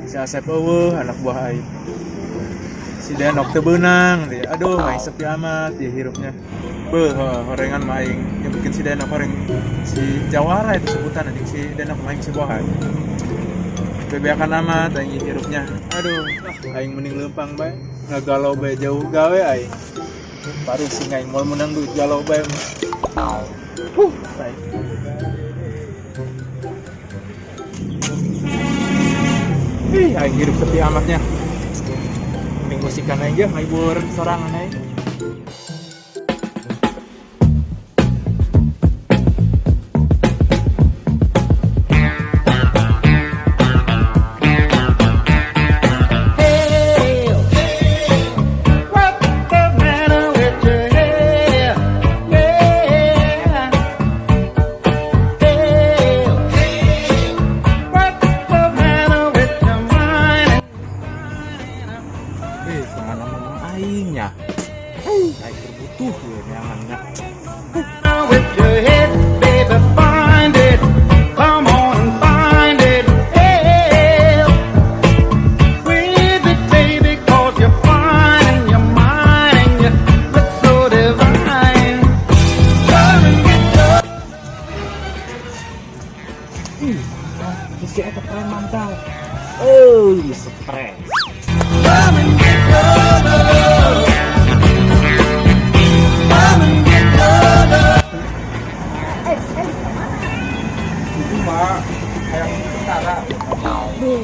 Si Asep euweuh anak buah aing. Si Denok teu beunang dia. Aduh, aing sepi amat ya hirupnya. Beuh, horengan mah aing nyebutin si Denok horeng si Jawara itu sebutan anjing si Denok mah aing si Bohai. Bebeakan amat aing hirupnya. Aduh, aing mending leumpang bae. Ngagalau bae jauh gawe aing. Baru sing aing moal menang duit galau bae. Huh, aing. Ih, aing hidup sepi amatnya. Mending musikan aja, ngahibur sorangan aing. Eh, kemana mamang aingnya? Aing berbutuh ya neangannya. With your head, baby, find it. Come on and find it. Hey, with it, baby, 'cause you're fine and you're mine and you look so divine. Come and get your Ih, si eta preman tau. Oh, stres. Come and get your love. Come and get your love. Eh, eh, kemana? Itu mah kayak tentara. Duh,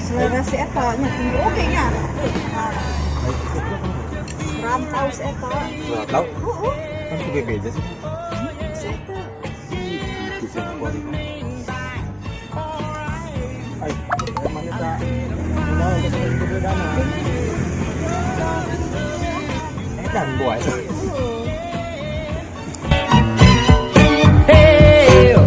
selera si Eta nya tinggi oke nya. Rantau si Eta. Nggak tahu, Heeh, kan tuh bebeja sih. Si Eta. Itu sih aku hari ini. Aing, preman eta. Kumaha geus itu bedana. Edan boy. Heeh. Hey,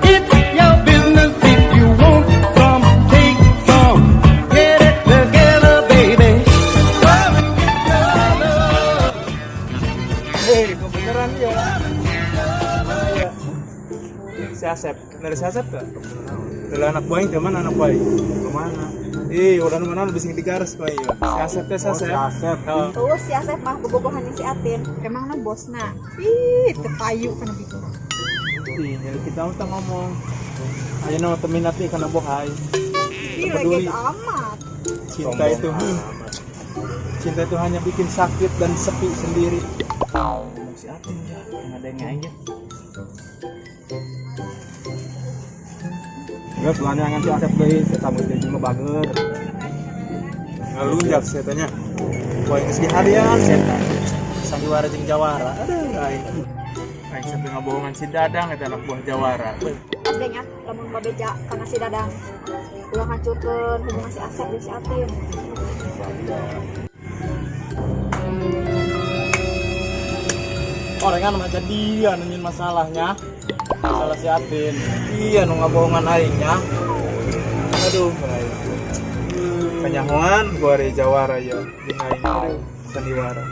it's your business if you want some, take some. Get it together, baby. Come and get your love. Hei, kebeneran ya. Mana ya? Si Asep, dari si Asep tuh? Dari anak buah yang mana anak buah? Kemana? Ih, udah mana lebih sing digaris kok iya. Si Asep teh si Oh, si Asep. Asep. Oh. Oh, si Asep mah bobogohan jeung si Atin. Emangna bosna. Ih, teu payu kana bitu. Ih, jadi kita usah ngomong. Ayo no temin nanti karena bohai. Ih, Peduli. lagi amat. Cinta Sombong itu, amat. Cinta itu hanya bikin sakit dan sepi sendiri. Ngomong si Atin ya, yang ada yang aing ya. Geus lah neangan si Asep deui, saya geus jadi mah bager. Ngalunjak sih tanya. Wah, geus diharian setan. Sandiwara jeung Jawara. Aduh, aing. Aing sampai ngabohongan si Dadang eta anak buah Jawara. Beuh. Pas nya lamun babeja kana si Dadang. Ulah ngancurkeun hubungan si Asep jeung si Atin. Orengan mah jadi anu nyin masalahnya. Masalah si Atin. Iya nu ngabohongan aingnya. Aduh, aing. Kanyahoan gua ari Jawara ya jeung aing. Aduh, sandiwara.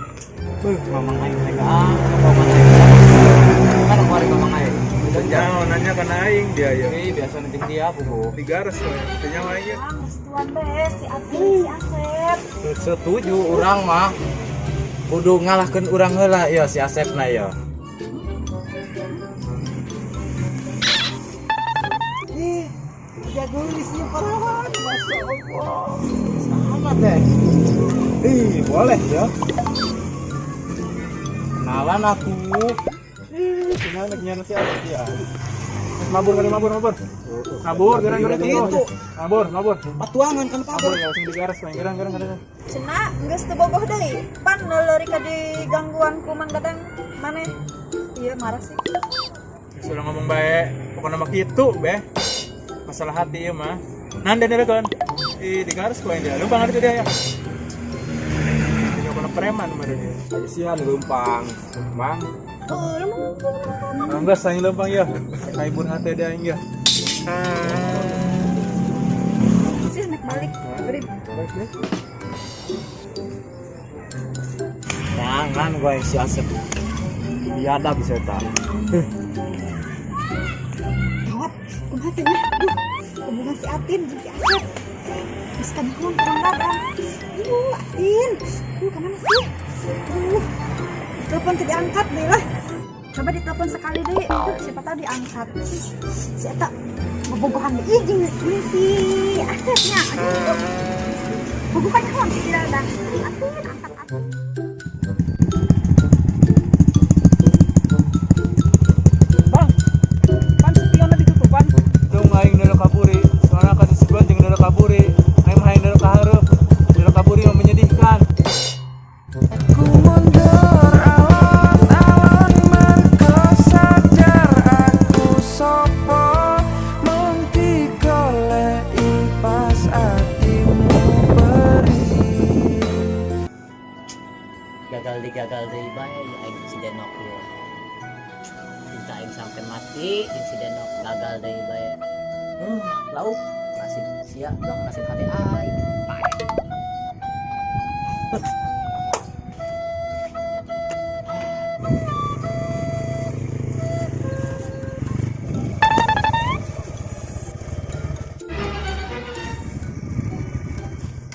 Beuh, mamang aing teh ah, ngabohongan aing. Kan kemarin mamang aing. Nyaho nanya kana aing dia ya. Ih, biasa jeung dia bubu. Digares we. Teu nyaho aing ya. Ah, restuan bae si Atin jeung si Asep. Setuju urang mah. Kudu ngalahkeun urang heula ya si Asep na ya. Ih, jago geus parawan, Masya Allah. Sama teh. Ih, boleh ya. Kenalan aku. Ih, gimana nyian si Asep ya. Mabur kali mabur mabur. Mabur, gerang gerang Itu. Mabur, mabur. Patuangan kan Mabur ya langsung digares we. Gerang gerang gerang. Cenah geus teu bogoh deui. Pan leuri ka digangguan ku Mang Dadang maneh. Iya marah sih. Sudah ngomong baik, pokoknya mah kitu beh. Masalah hati ya mah. Nanda nanda kan. Ih, digaris ku aing dia. Lumpang ada dia ya. Ini kono preman mah dia. Aja sih anu leumpang. Mang, Oh, lu Enggak saing lempang ya. Kaibur hati dia aing ya. sih naik balik. Beri. jangan gue si Asep. Biadab si eta. Gawat, kumaha teh nya? Duh, hubungan si Atin. Atin jeung si Asep. Geus kabohongan ku Mang Dadang. Aduh, Atin. Aduh, kemana sih? Aduh. Telepon teu diangkat deh lah. Coba ditelepon sekali deh. Aduh, siapa tahu diangkat. Si eta bobogohan deui jeung si Asepnya. Aduh. Bogohan naon si Dadang. Atin, angkat Atin. Bang, pan spionnya ditutupan. Dong aing dulu kaburi, soalnya kasih sebulan jeung dulu kaburi. Aing mah hayang dulu ka hareup. Dulu kaburi mah menyedihkan. Ku mundur alon-alon mergo sadar aku sopo mung digoleki pas atimu perih. Gagal di gagal deui bae aing si Denok ieu. Cinta aing sampai mati jeung si Denok gagal deui bae. Lauk nasib sia dong nasib hati aing. Bae.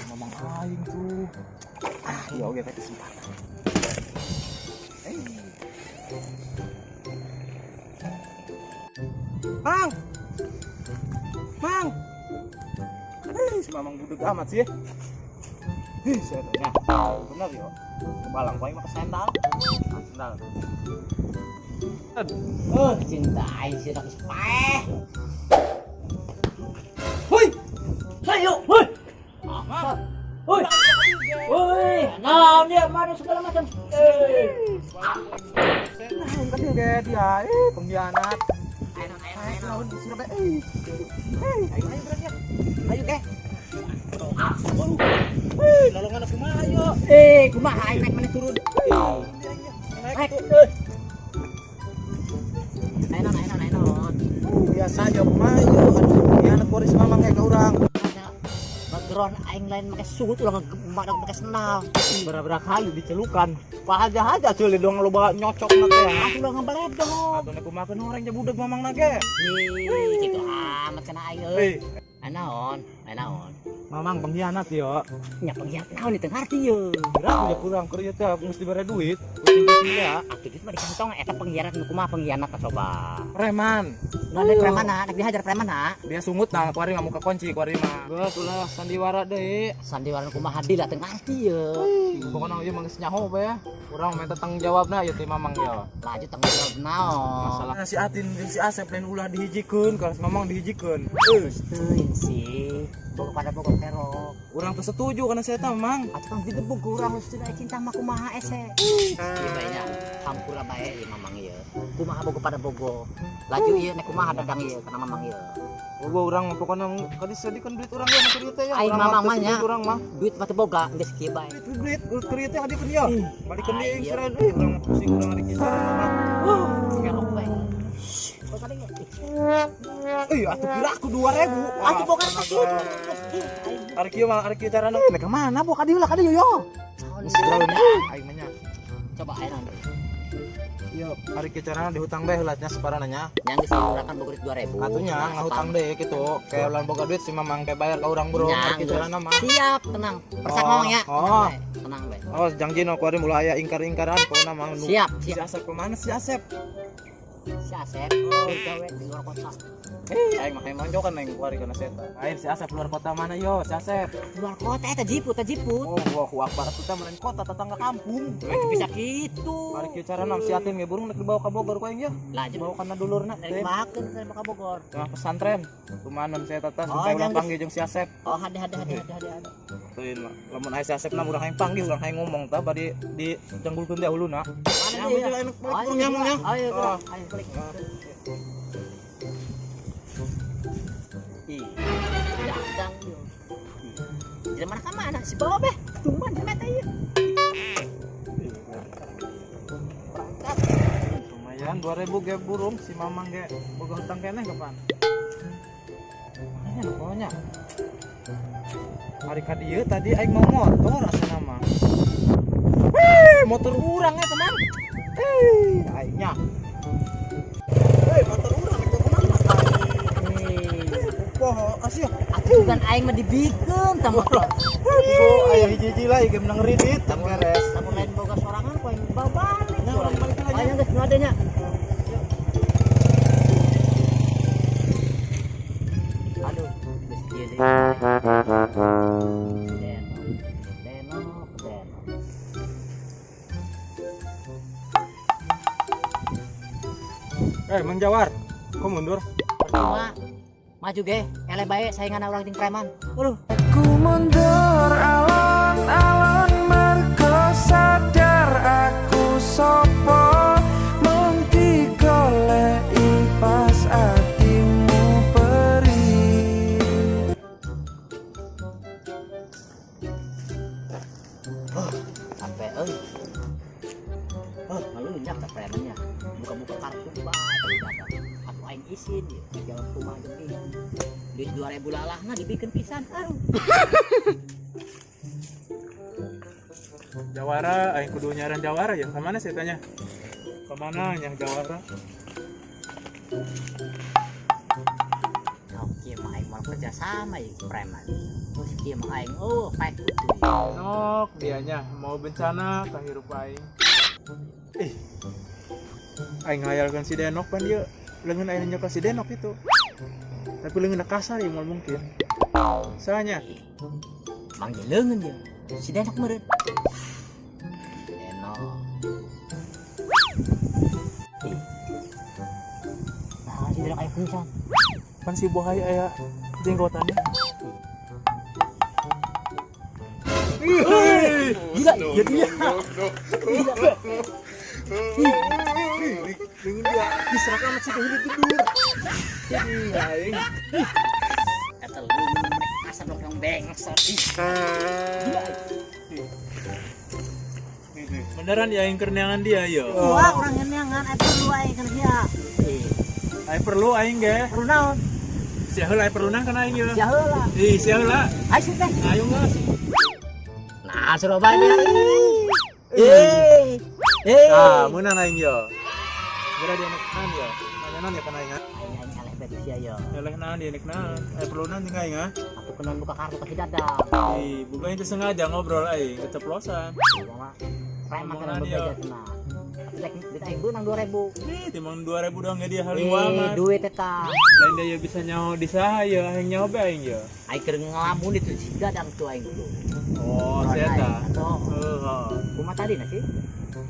Mamang aing tuh. Ah, ya oke teh kesempatan. Eh. Mang. Mang. Eh, si Mamang budeg amat sih. Ih, saya tanya. Bener yo. Kebalang poe mah ke sendal. Ah, sendal. Cinta aing si Denok geus paeh. Hoi. Hayo, hoi. Hoi. Hoi, naon dia mana segala macam. Eh. Nah, kan dia dia, eh, pengkhianat. Ayo, ayo, ayo. Naon di sini eh. Eh, ayo ayo berani ya. Ayo ge. Hei, nolongan aku mah ayo. Eh, kumaha aing naik mana turun? Naik tuh. Ayo non, ayo non, ayo non. Biasa aja kumaha ayo. Aduh, pengkhianat Boris mamang kayak ke urang. Background aing lain make suit ulah ngegemak make sendal. Berabrak hayu dicelukan. Pahaja-haja cuy dong loba nyocok na teh. Atuh ulah ngebeledog. Atuh nek kumaha orang nya budeg mamang na ge. Ih, kitu amat kana aing euy. Hei, Ayo naon, ayo naon. Mamang pengkhianat yo. Nya pengkhianat naon itu ngarti ye. Gerak udah kurang kerja teh mesti bare duit. Kucing-kucing ya. Atuh duit mah di kantong eta pengkhianat nu kumaha pengkhianat coba. Preman. Nah, naik preman na, naik dihajar preman na. Dia sungut nah kuari ngamuka kunci kuari mah. Geus ulah sandiwara deui. Sandiwara kumaha deui lah teu ngarti ye. Pokona ieu mah geus nyaho bae. Urang minta tanggung jawabna ieu teh mamang yo. Lanjut tanggung jawab naon. Masalah si Atin jeung si Asep lain ulah dihijikeun kalau si mamang dihijikeun. Geus teuing sih. Boga pada boga kerok. Urang teu setuju kana saya teh mamang. Atuh kan digebug ku urang geus teu cinta mah kumaha ese. Ieu bae nya hampura bae ieu mamang ieu. Kumaha boga pada bogo. Laju ieu nek kumaha dadang ieu kana mamang ieu. Boga urang mah pokona kadi sedikeun duit urang ge mah kieu teh ya. Aing Urang mah mamang teu mah nya. setuju urang mah. Duit mah teu boga geus kieu bae. Duit duit duit kieu teh hadikeun ieu. Balikeun deui Ayo. serain euy urang mah pusing urang ari kieu mah. Kerok bae. Kok tadi nggak? Eh atuh kira aku 2000. Atuh boga ka kieu. Ari kieu mah ari kieu carana. Nek ka mana boga ka dieu lah ka dieu yo. Geus gawe aing mah nya. Coba aing naon. Yo, ari kieu carana dihutang bae heula nya separana nya. Nya geus urang boga duit 2000. Atunya ngahutang deh gitu. Kayak ulang boga duit si mamang kayak bayar ka urang bro. Nya, Ari kieu carana mah. Siap, tenang. Persak Oh, ngomong ya. oh. Tenang bae, tenang bae. Oh, janji no kuari mulai aya ingkar-ingkaran pokona mah nu. Siap, Si siap. Asep kemana si Asep? Si Asep gawe di luar kota. Eh, aing mah hayang monjokan aing kuari kana seta. Aing si Asep luar kota mana yo si Asep? Luar kota eta jiput, eta jiput. Oh, wah, ku akbar atuh teh meureun kota tetangga kampung. Itu bisa gitu. Ari kieu carana si Atin ge burung nek dibawa ka Bogor ku aing ya. Lanjut. Dibawa kana dulurna Dari teh. makan dari ka Bogor. Tengah pesantren. Kumaha saya tata Oh, supaya ulah jangan panggil jeung si Asep. Oh, hade hade hade hade hade. hade. Teuing mah lamun aya si Asep na urang hayang panggil urang hayang ngomong tah bari di janggulkeun teh huluna. Mana Ya, dia? betul, enak, balik Ayo, burung nyamuk, ya. Ayo, Oh. ayo balik. Ih, dadang yo. Di mana ka mana? Si bawa beh. Cuman meta ieu. Berangkat. Lumayan 2000 ge burung si mamang ge boga hutang keneh kapan? Mana pokoknya. Hari ka dieu tadi aing mau motor asana mah. Wih, motor urang ya teman. Eh, aingnya. Hei, motor urang itu kemana? Eh, Poho asyik. Atuh kan aing mah dibikeun tah motor. Bo aya hiji-hiji lah ieu menang ridit tah beres. Lamun lain boga sorangan ku aing bawa balik. Nya urang balik lagi. Ayo geus nu ade nya. Aduh, geus kieu deui. Denok, denok, denok. Eh, Mang Jawar, kok mundur? Percuma. Maju ge, eleh bae saingan urang jeung preman. Aduh, Aku mundur alon-alon mergo sadar aku sopo mung digoleki pas atimu perih. Sampai euy. Oh, ngelunjak tah premannya. Buka-buka kartu bae tapi dagang. Atuh aing isin ieu jawab kumaha jeung ieu. Duit 2000 lalahna dibikeun pisan. Aduh. Jawara, aing kudu nyaran Jawara ya. Kemana sih tanya? Kemana nya Jawara? Oh, kieu mah aing mau kerja sama ieu preman. Terus kieu mah aing oh paek kudu ieu. Nok, dianya mau bencana kahirup aing. Ih. Aing hayalkeun si Denok pan dia leungeun aing nyekel si Denok itu. Tapi leungeunna kasar ya moal mungkin. Sahanya? Mang leungeun dia. Si Denok meureun. Denok. Ih. Nah, si Denok aya kumisan. Pan si Bohai aya jenggotannya. Gila, ya dia. Gila. Leungeun dia diserak amat si Bohai tidur. Ih, aing. Eta leungeun kasar dong dong bangsat. Ih. Gila. Beneran ya aing keur neangan dia yo. Wah, urang nyeunangan aya perlu aing keur dia. Ih, Aing perlu aing ge. perlu naon? Sia heula aing perlu nang kana aing ye. Sia heula. Ih, sia heula. Ayo sih teh. Ayo geus. Nah, Surabaya. Eh. Eh. Ah, meunang aing yo. Geura dia nek naon yo. Nanya naon ya kana aing ah. Aing aing eleh bae sia yo. Eleh naon dia nek naon. Aing perlu naon jeung aing ah. Aku kenal buka kartu ke si Dadang. Ih, bukannya itu sengaja ngobrol aing keceplosan. Mama preman Ngomong kan naon bebeja yo. cenah. Tapi rek duit aing beunang 2000. Ih, timbang 2000 doang ge dia haling Eh, banget. duit eta. Lain dia bisa nyaho di saha ye, aing nyaho bae aing ye. Aing keur ngelamun itu si Dadang tuh aing tuh. Oh, sia Aing, ta. Atuh, Heeh. kumaha tadi na sih?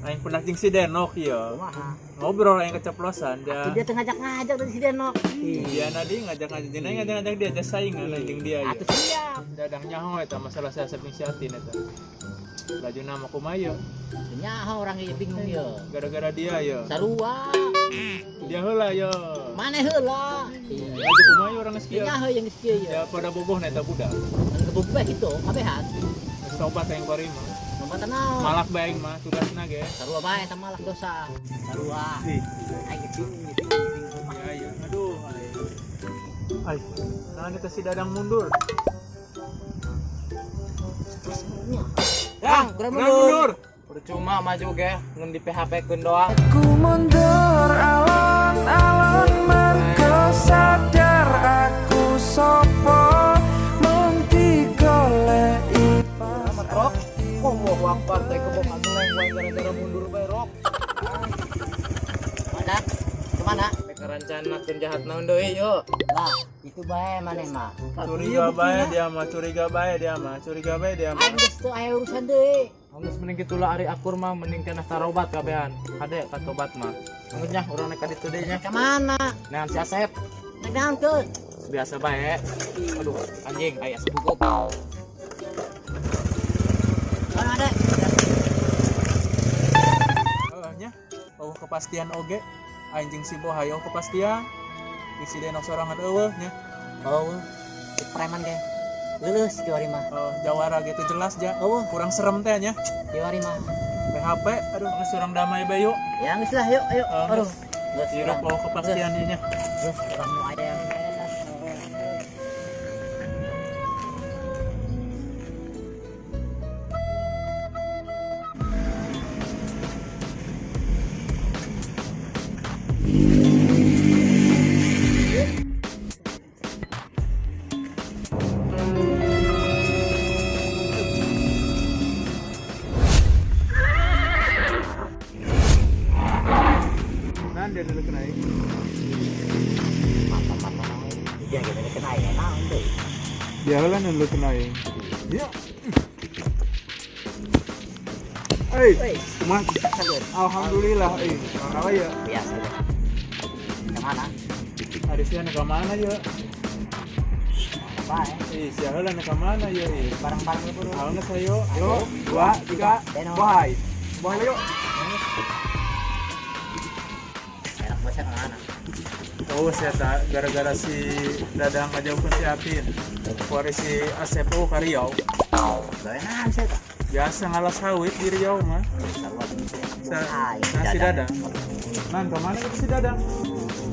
Aing pernah jeung si Denok ye. Kumaha? Ngobrol aing keceplosan ja. Tuh dia teu ngajak-ngajak dari si Denok. Ih, Dia nadi ngajak-ngajak jeung aing ngajak-ngajak dia aja saingan aing jeung dia ye. Atuh siap. Dadang nyaho eta masalah saya saping si Atin eta. Lajuna mah kumaha ye? Teu nyaho orang ieu bingung ye. Gara-gara dia ye. Sarua. Dia heula ye. Maneh heula. Ih, Laju kumaha ye urang geus teu kieu. nyaho yang geus kieu ye. Ya pada bogoh na eta budak. Kan gebuk bae kitu, kabehan. Geus tobat aing kuari mah. Lompatan naon? Malak bae aing mah tugasna ge. Sarua bae eta malak dosa. Sarua. Ih, Aing ge bingung ge bingung bingung. iya iya. Aduh, aing. Ai, nah eta si Dadang mundur. Ya, kurang Kurang mundur. Percuma maju ge, ngeun di PHP-keun doang. Aku mundur alon-alon mergo sadar aku sopo mung digoleki pas Amat rok. Allahu Akbar teh kebok ageleng wae gara-gara mundur bae rok. Mana? Kemana? Rek rencanakeun jahat naon deui yo. Lah, itu bae maneh mah. Curiga bae dia mah, curiga bae dia mah, curiga bae dia mah. Aing geus teu aya urusan deui. Geus mending kitu lah ari akur mah mending keneh tarobat kabehan. Hade ka tobat mah. Geus nya urang nek ka ditu deui nya. Ka mana? Nean si Asep. Nek naon keun? Biasa bae. Aduh, anjing aya Asep gugup. Mana ada? Heeh nya. Oh kepastian oge. Aing jeung si Bohai oh kepastian. Jeung si Denok sorangan eueuh nya. Oh, cek preman ge. Leuleus kiwari mah. Oh, jawara gitu jelas ja. Oh, Kurang serem teh nya. kiwari mah. PHP aduh geus urang damai bae yuk. Ya geus lah, yuk, ayo. Oh, Aduh. Geus Hirup urang. oh kepastian ieu nya. Geus urang nu aya yang beres. Dia heula nundukkeun aing. Iya. Hei, kumaha? Alhamdulillah, eh. Mana ya? Biasa deh. Kemana? Hari sia ka mana ya? Apa ya? Eh, sia heula ka mana ya? Eh, Bareng-bareng lu bro. Ayo geus ayo. Yo, dua, tiga, Denok. bohai. Bohai yuk. Enak bosnya kemana? Oh, saya tak gara-gara si Dadang ngajauhkeun si Atin. Kuari si Asep oh ka Riau. Gawean saya tak. Biasa ngalas sawit di Riau mah. Sarua Sa, Ay, nah, si Dadang. Nan, ka mana itu si Dadang?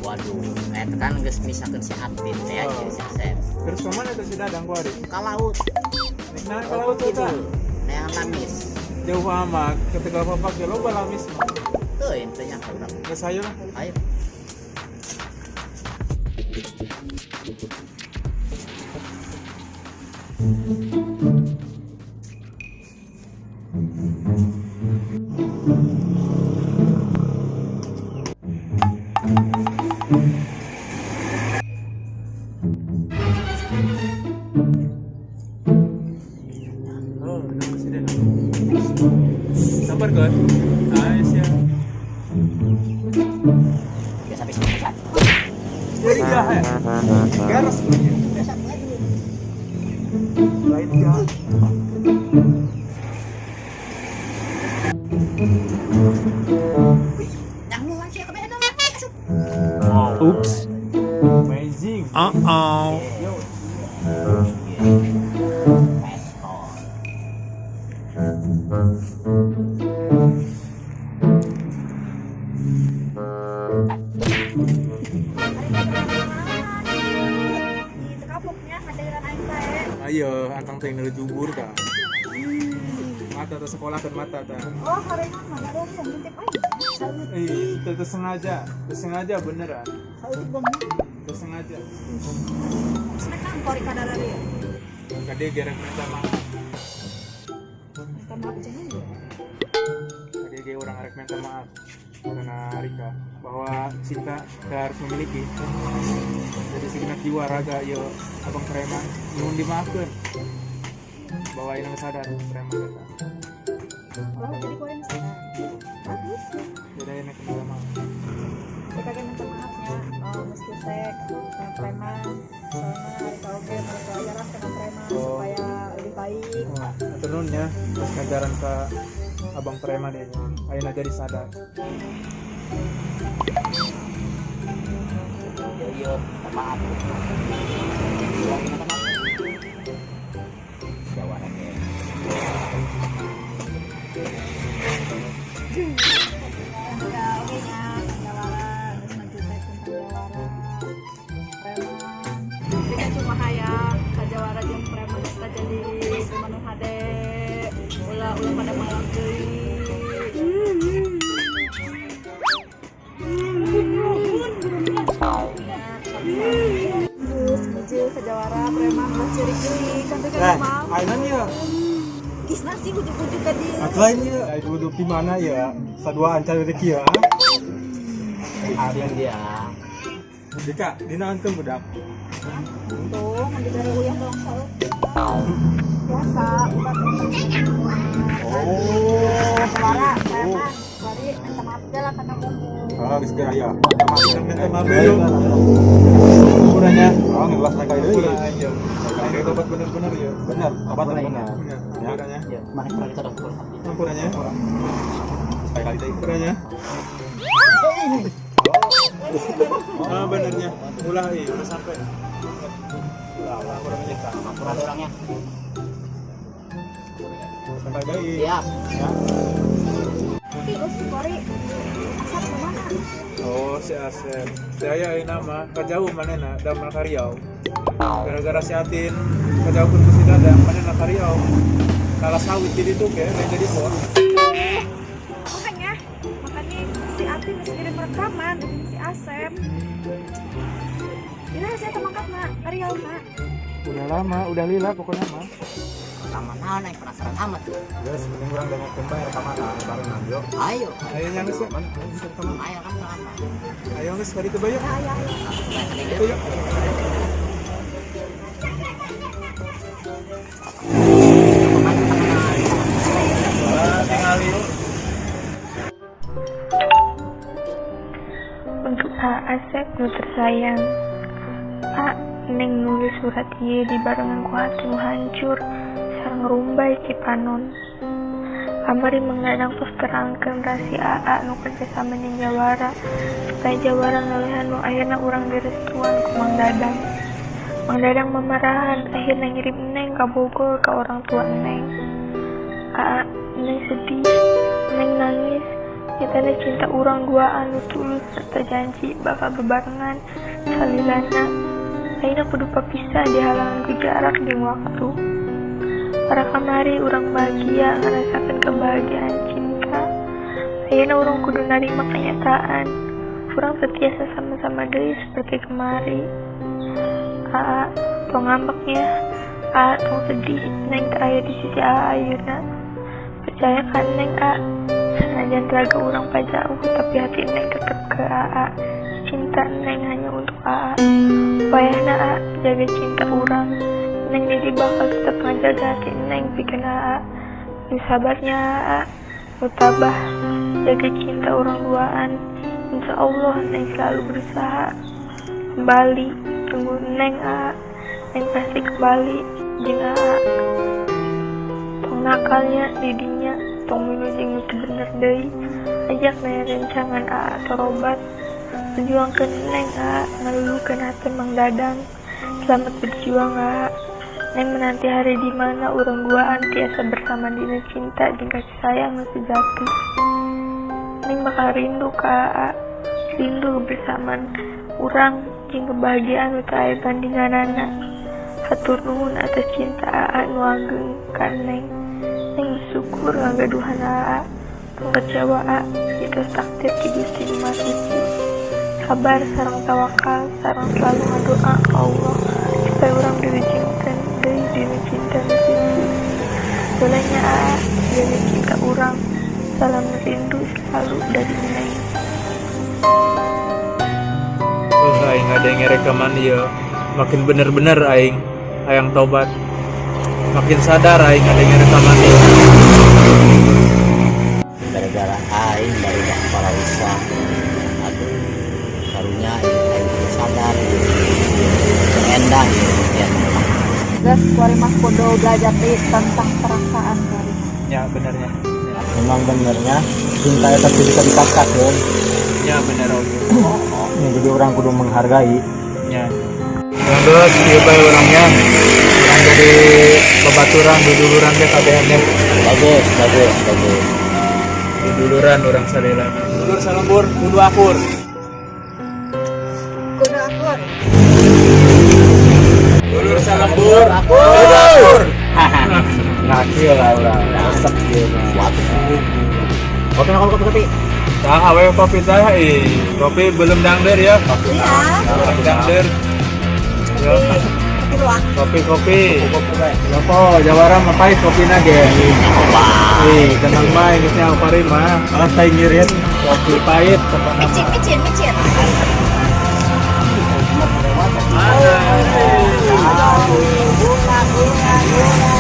Waduh, eta kan geus misakeun si Atin teh Oh. jeung si Asep. Terus ka mana itu si Dadang kuari? Ka laut. Nah, ka laut tuh Gitu. tah. Neangan lamis. Jauh amat, ketika bapak ge loba lamis mah. Tuh intinya ka urang. Geus hayu lah. Ayo. Oh, nunggu si Dadang. Sabar, Gon. Ayo sia. Biasa bisa bisa. Jadi gak ya? Garas punya. Biasa lagi. Lain gak. Yang lu sih kabeh dong. Asup. Oops. Amazing. Uh-oh. Yo. Pestol. Di tekapuknya ngadain aing bae. Ayo, antang teh ngeuleuh jubur ka. Mata teh sekolah kan mata teh. Oh, horengan mah ada yang ngintip aing. Eh, itu sengaja, itu sengaja beneran. Itu sengaja. Snack kan kori kadara dia. Kade gerek minta maaf. Minta maaf jangan ya. Kade ge urang arek minta maaf karena Rika bahwa cinta tak harus memiliki. Jadi segenap jiwa raga yo abang preman nyuhun dimaafkeun. Bahwa ini sadar preman eta. Oh, jadi kau yang sadar. Bagus. Jadi ini minta maaf. Kita kan minta maafnya. Oh, mesti tek kena preman. Soalnya hari oge mereka ajaran kena preman Oh. supaya lebih baik. Wah, atur nuhun ya, terus ngajaran ke abang preman ya. Ayeuna jadi sadar. Yo yo, minta maaf. Urang minta maaf. Jawara ge. Ya, oke nya, jawara, geus maju teh tentang jawara. Preman. Kita cuma hayang ka jawara jeung preman eta jadi manu hade. Ulah ulah pada malam deui. Terus menuju ke jawara preman ulah ceurik deui kan teh kan mau. ayeuna ya. Kisna sih ujuk-ujuk ka dieu. Lain ya. Ai duduk di mana ya? Sadua ancar rezeki ya. Arin dia. Dika, dina antum budak. Tuh, ngambil dari uyah dong saeutik. Biasa, udah. Oh, Suara, preman, sorry, minta maaf aja lah karena bumbu. Ah, geus geura ya. Minta maaf dulu. Kurangnya. Oh, ngelas mereka itu. Kurang aja. Ini tobat bener-bener ya. Benar, obat benar. Bener. Kurangnya. Ya, mana kurang kita dong kurang. Kurangnya. Sekali kali teh. Kurangnya. Ah, benernya. Ulah, iya, udah sampai. Ulah, kurangnya. Kurang orangnya. Sampai deui. Siap. Terus si Kori, asap kemana? Oh, si Asep. Saya ayeuna mah kajauh manehna damel ka Riau. Gara-gara si Atin kajauhkeun ku si Dadang manehna ka Riau. Kalah sawit jadi tuh ke, lain jadi bos. Makanya, makanya si Atin masih kirim rekaman dari si Asep. Ini saya temangkat nak, Riau nak. Udah lama, udah lila pokoknya mah. Rekaman naon aing penasaran amat. Geus, mending urang dengekeun bae rekaman barengan yo. Ayo. Ayo yang geus ya. Ayo kan rekaman. Ayo geus bari teu bayar. Ya, ya, ya. Supaya Itu yuk. Sayang. A, Neng nulis surat ieu dibarengan ku hati nu hancur sareng rumbay cipanon. Kamari Mang Dadang tos terangkeun rahasia Aa nu kerja sama jeung Jawara supaya Jawara ngalehan nu akhirna urang direstuan ku Mang Dadang. Mang Dadang mamarahan akhirna ngirim Neng ka Bogor ka orang tua Neng. Aa, Neng sedih, Neng nangis. Nyatana cinta urang duaan nu tulus serta janji bakal bebarengan salilana. Ayeuna kudu papisah dihalangan ku jarak jeung waktu. Para kamari urang bahagia ngerasakan kebahagiaan cinta. Ayeuna urang kudu narima kenyataan. Urang teu tiasa sama-sama deui seperti kemari. Aa, tong ngambek ya. Aa, tong sedih. Neng teu aya di sisi Aa ayeuna. Percaya ka Neng, A. Sanajan raga urang pajauh, tapi hati Neng tetep ke Aa. Cinta Neng hanya untuk Aa. Wayahna A, jaga cinta urang. Neng jadi bakal tetep ngajaga hati Neng pikeun Aa. Nu sabarnya Aa, nu tabah, jaga cinta urang duaan. Insya Allah Neng selalu berusaha kembali. Tunggu Neng Aa, Neng pasti kembali jeung Aa. Tong nakalnya didinya, tong minum jeung nu teu bener deui. Ajak Neng rencangan Aa torobat. Perjuangkeun Neng Aa, ngaluluhkeun hati Mang Dadang. Selamat berjuang Aa. Neng menanti hari di mana urang duaan tiasa bersama dina cinta jeung kasih sayang nu sejati. Neng bakal rindu ka Aa, rindu kebersamaan urang jeung kebahagiaan nu teu aya bandinganana. Hatur nuhun atas cinta Aa nu ageng ka Neng. Neng bersyukur ngagaduhan Aa. Tong kecewa Aa, itu takdir ti Gusti Nu Maha Suci. Sabar sareng tawakal sareng selalu ngadoa ka Allah supaya urang diwujudkeun deui dina cinta nu suci. Bolehnya Aa jaga cinta urang. Salam rindu selalu dari Neng. Aing ada yang ngerekaman ieu. Makin bener-bener aing hayang tobat. Makin sadar aing ada yang ngerekaman ieu. Gara-gara aing baru para usah. Aduh, karunya aing aing kudu sadar endah ya. Geus kuari mah kudu belajar deui tentang perasaan kuari. Ya benernya. Memang benernya cinta itu tidak bisa dipaksa kan. Ya bener oke. Ya, jadi orang kudu menghargai. Ya. Yang geus kieu bae urangnya. Urang jadi babaturan duduluran teh kabehan teh. Bagus, bagus, bagus. Duduluran urang salila. Dulur salembur kudu akur. Kudu akur. Dulur salembur kudu akur. Nah, kieu lah urang. Resep kieu mah. Kopi, kopi, kopi, kopi. Tah awewe kopi teh ih. Kopi belum dangder ya. Iya. Belum dangder. Yo. Kopi luwak. Kopi kopi. Kopi bae. Yopo, jawara mah pahit kopina ge. Ih, tenang bae geus nyaho pari mah. Malah saya ngirit. Kopi pahit pokona Micin, mah. micin, micin. Bunga, bunga, bunga.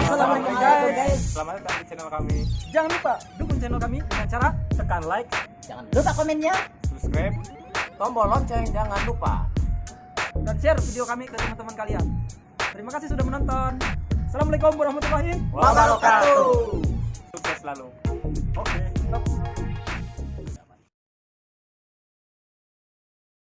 Assalamualaikum guys. Selamat datang di channel kami. Jangan lupa dukung channel kami dengan cara tekan like, Jangan lupa komennya. Subscribe. tombol lonceng jangan lupa, dan share video kami ke teman-teman kalian. Terima kasih sudah menonton. Assalamualaikum warahmatullahi Wabarakatuh. Sukses selalu. Oke.